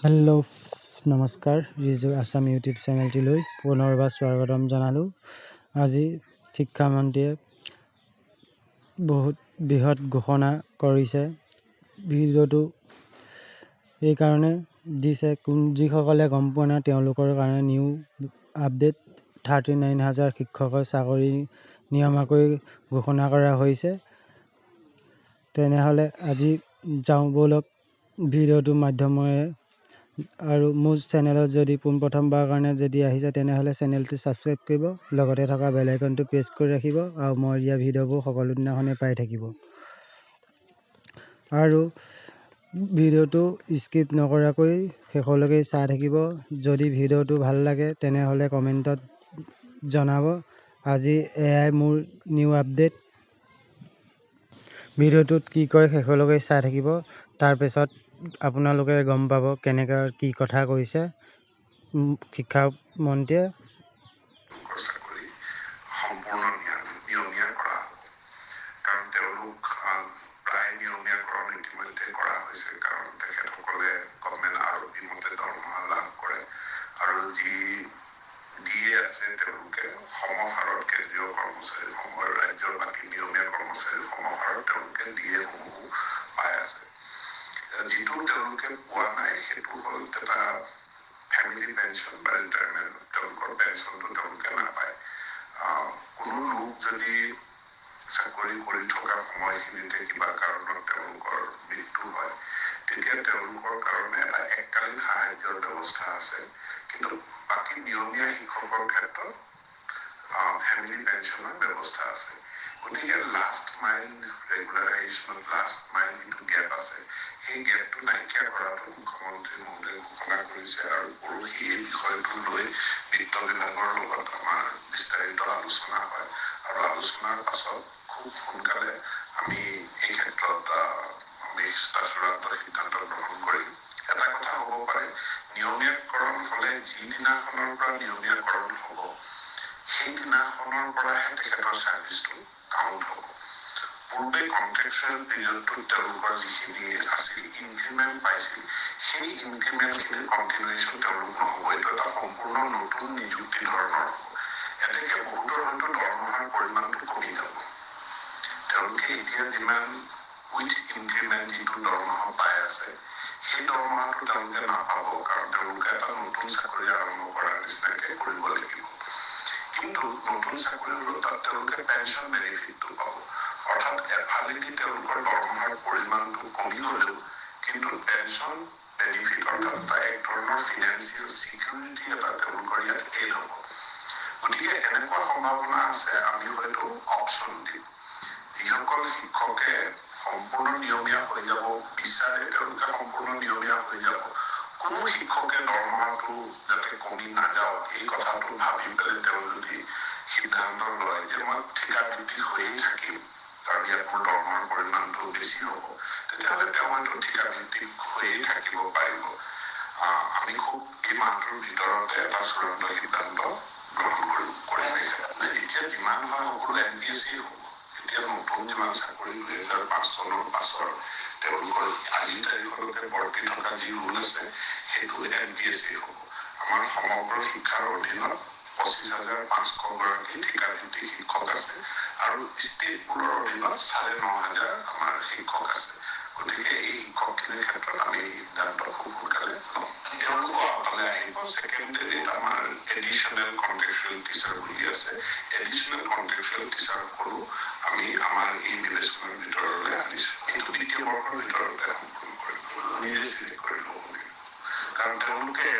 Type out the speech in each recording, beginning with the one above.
Hello', নমস্কাৰ। Riju Assam YouTube চেনেলটিলৈ পুনৰবাৰ স্বাগতম জনালোঁ। আজি শিক্ষামন্ত্ৰীয়ে বহুত বৃহৎ ঘোষণা কৰিছে। ভিডিঅ'টো এইকাৰণে দিছে, কোন যিসকলে গম পোৱা নাই তেওঁলোকৰ কাৰণে নিউ আপডেট। 39 হাজাৰ শিক্ষকৰ চাকৰি নিয়মীয়াকৈ ঘোষণা কৰা হৈছে। তেনেহ'লে আজি যাওঁ ব'লক ভিডিঅ'টোৰ মাধ্যমেৰে। আৰু মোৰ চেনেলত যদি পোনপ্ৰথমবাৰৰ কাৰণে যদি আহিছে, তেনেহ'লে চেনেলটো ছাবস্ক্ৰাইব কৰিব, লগতে থকা বেল আইকনটো প্ৰেছ কৰি ৰাখিব আৰু মই দিয়া ভিডিঅ'বোৰ সকলো দিনাখনে পাই থাকিব। আৰু ভিডিঅ'টো স্কিপ নকৰাকৈ শেষলৈকে চাই থাকিব। যদি ভিডিঅ'টো ভাল লাগে, তেনেহ'লে কমেণ্টত জনাব। আজি এয়াই মোৰ নিউ আপডেট। ভিডিঅ'টোত কি কয় শেষলৈকে চাই থাকিব, তাৰপিছত আপোনালোকে গম পাব কেনেকৈ কি কথা কৈছে শিক্ষামন্ত্ৰীয়ে। চাকৰি সম্পূৰ্ণ নিয়মীয়া কৰা হ'ব, কাৰণ তেওঁলোক প্ৰায় নিয়মীয়াকৰণ ইতিমধ্যে কৰা হৈছে, কাৰণ তেখেতসকলে গভমেণ্ট আৰ অ' পি মতে দৰমহা লাভ কৰে আৰু যি ডি এ আছে, তেওঁলোকে সমহাৰত কেন্দ্ৰীয় কৰ্মচাৰীৰ সম ৰাজ্যৰ বাকী নিয়মীয়া কৰ্মচাৰীৰ সমহাৰত তেওঁলোকে ডি এসমূহো পাই আছে। যিটো তেওঁলোকে পোৱা নাই, সেইটো হ'ল এটা ফেমিলি পেঞ্চন বা ৰিটায়াৰমেণ্ট, তেওঁলোকৰ পেঞ্চনটো তেওঁলোকে নাপায়। কোনো লোক যদি চাকৰি কৰি থকা সময়খিনিতে কিবা কাৰণত তেওঁলোকৰ মৃত্যু হয়, তেতিয়া তেওঁলোকৰ কাৰণে এটা এককালীন সাহায্যৰ ব্যৱস্থা আছে। কিন্তু বাকী নিয়মীয়া শিক্ষকৰ ক্ষেত্ৰত ফেমিলি পেঞ্চনৰ ব্যৱস্থা আছে। গতিকে লাষ্ট মাইল ৰেগুলাৰাইজেশ্যনত লাষ্ট মাইল যিটো গেপ আছে, সেই গেপটো নাইকিয়া কৰাটো মুখ্যমন্ত্ৰী মহোদয়ে ঘোষণা কৰিছে। আৰু পৰহি এই বিষয়টো লৈ বিত্ত বিভাগৰ লগত আমাৰ বিস্তাৰিত আলোচনা হয় আৰু আলোচনাৰ পাছত খুব সোনকালে আমি এই ক্ষেত্ৰত আমি চূড়ান্ত সিদ্ধান্ত গ্ৰহণ কৰিম। এটা কথা হ'ব পাৰে, নিয়মীয়াকৰণ হ'লে যিদিনাখনৰ পৰা নিয়মীয়াকৰণ হ'ব, সেইদিনাখনৰ পৰাহে তেখেতৰ ছাৰ্ভিচটো কাউণ্ট হ'ব। পূৰ্বে কণ্ট্ৰেকচুৱেল পিৰিয়ডটোত তেওঁলোকৰ যিখিনি আছিল, ইনক্ৰিমেণ্ট পাইছিল, সেই ইনক্ৰিমেণ্টখিনিৰ কণ্টিনিউৱেশ্যন তেওঁলোক নহ'ব। এইটো এটা সম্পূৰ্ণ নতুন নিযুক্তি ধৰণৰ হ'ব। এতেকে বহুতৰ হয়তো দৰমহাৰ পৰিমাণটো কমি যাব। তেওঁলোকে এতিয়া যিমান উইথ ইনক্ৰিমেণ্ট যিটো দৰমহা পাই আছে, সেই দৰমহাটো তেওঁলোকে নাপাব, কাৰণ তেওঁলোকে এটা নতুন চাকৰি আৰম্ভ কৰাৰ নিচিনাকে কৰিব লাগিব। কিন্তু নতুন চাকৰি হ'লেও তাত তেওঁলোকে পেঞ্চন বেনিফিটটো পাব। অৰ্থাৎ এফালেদি তেওঁলোকৰ দৰমহাৰ পৰিমাণটো কমি গ'লেও কিন্তু পেঞ্চন বেনিফিট, অৰ্থাৎ এটা এক ধৰণৰ ফিনেন্সিয়েল চিকিউৰিটি এটা তেওঁলোকৰ ইয়াত এড হ'ব। গতিকে এনেকুৱা সম্ভাৱনা আছে, আমি হয়তো অপশ্যন দিম। যিসকল শিক্ষকে সম্পূৰ্ণ নিয়মীয়া হৈ যাব বিচাৰে, তেওঁলোকে সম্পূৰ্ণ নিয়মীয়া হৈ যাব। কোনো শিক্ষকে দৰমহাটো যাতে কমি নাযাওক, এই কথাটো ভাবি পেলাই তেওঁ যদি সিদ্ধান্ত লয় যে মই ঠিকাভিত্তিক হৈয়ে থাকিম, কাৰণ ইয়াত মোৰ দৰমহাৰ পৰিমাণটো বেছি হ'ব, তেতিয়াহ'লে তেওঁ হয়তো ঠিকাভিত্তিক হৈয়ে থাকিব পাৰিব। আমি খুব এই মাহটোৰ ভিতৰতে এটা চূড়ান্ত সিদ্ধান্ত গ্ৰহণ কৰিম। এতিয়া যিমান হয় সকলো এন পি এছ চি হ'ব। এতিয়া নতুন যিমান চাকৰি 2005 চনৰ পাছৰ, তেওঁলোকৰ আজিৰ তাৰিখলৈকে বৰ্তি থকা যি ৰুল আছে, সেইটো এন পি এছ চি হ'ব। আমাৰ সমগ্ৰ শিক্ষাৰ অধীনত 25,500 গৰাকী ঠিকাভিত্তিক শিক্ষক আছে আৰু ষ্টেট পুলৰ অধীনত 9,500 আমাৰ শিক্ষক আছে। গতিকে এই শিক্ষকখিনিৰ ক্ষেত্ৰত আমি এই সিদ্ধান্ত খুব সোনকালে ল'ম। তেওঁলোকো আওতালৈ আহিব। ছেকেণ্ডেৰীত আমাৰ এডিশ্যনেল কণ্ট্ৰেকচুৱেল টিচাৰ বুলি আছে। এডিশ্যনেল কণ্ট্ৰেকচুৱেল টিচাৰসকলো আমি আমাৰ এই বিবেচনাৰ ভিতৰলৈ আনিছোঁ। এইটো বিত্তীয় বৰ্ষৰ ভিতৰতে সম্পূৰ্ণ কৰিম। নিজে চিলেক্ট কৰি ল'ব লাগিব, কাৰণ তেওঁলোকে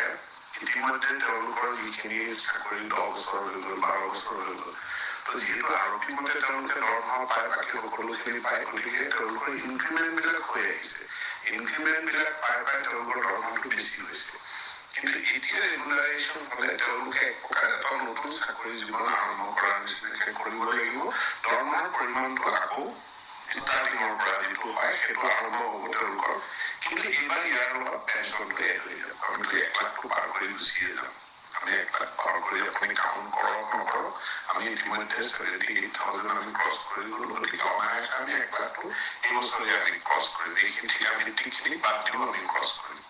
ইতিমধ্যে তেওঁলোকৰ যিখিনি চাকৰি 10 বছৰ হৈ গ'ল, 12 বছৰ হৈ গ'ল। তো যিহেতু আৰ অ' পি মতে তেওঁলোকে দৰমহা পায়, বাকী সকলোখিনি পায়, গতিকে তেওঁলোকৰ ইনক্ৰিমেণ্টবিলাক হৈ আহিছে। ইনক্ৰিমেণ্টবিলাক পাই পাই তেওঁলোকৰ দৰমহাটো বেছি হৈছে। কিন্তু এতিয়া ৰেগুলাৰাইজেশ্যন হ'লে তেওঁলোকে এক প্ৰকাৰ এটা নতুন চাকৰি জীৱন আৰম্ভ কৰাৰ নিচিনাকৈ কৰিব লাগিব। দৰমহাৰ পৰিমাণটো আকৌ ষ্টাৰ্টিঙৰ পৰা যিটো হয়, সেইটো আৰম্ভ হ'ব তেওঁলোকৰ। কিন্তু এইবাৰ ইয়াৰ লগত পেঞ্চনটো এড হৈ যাব। আমিতো 1 লাখটো পাৰ কৰি গুচিয়ে যাম। আমি 1 লাখ পাৰ কৰি, আপুনি কাউণ্ট কৰক নকৰক, আমি ইতিমধ্যে 78,000 আমি ক্ৰছ কৰি গ'লো। গতিকে অনায়াসে আমি 1 লাখটো এই বছৰে আমি ক্ৰছ কৰিম। এইখিনি ঠিকাভিত্তিকখিনি বাদ দিও আমি ক্ৰছ কৰিম।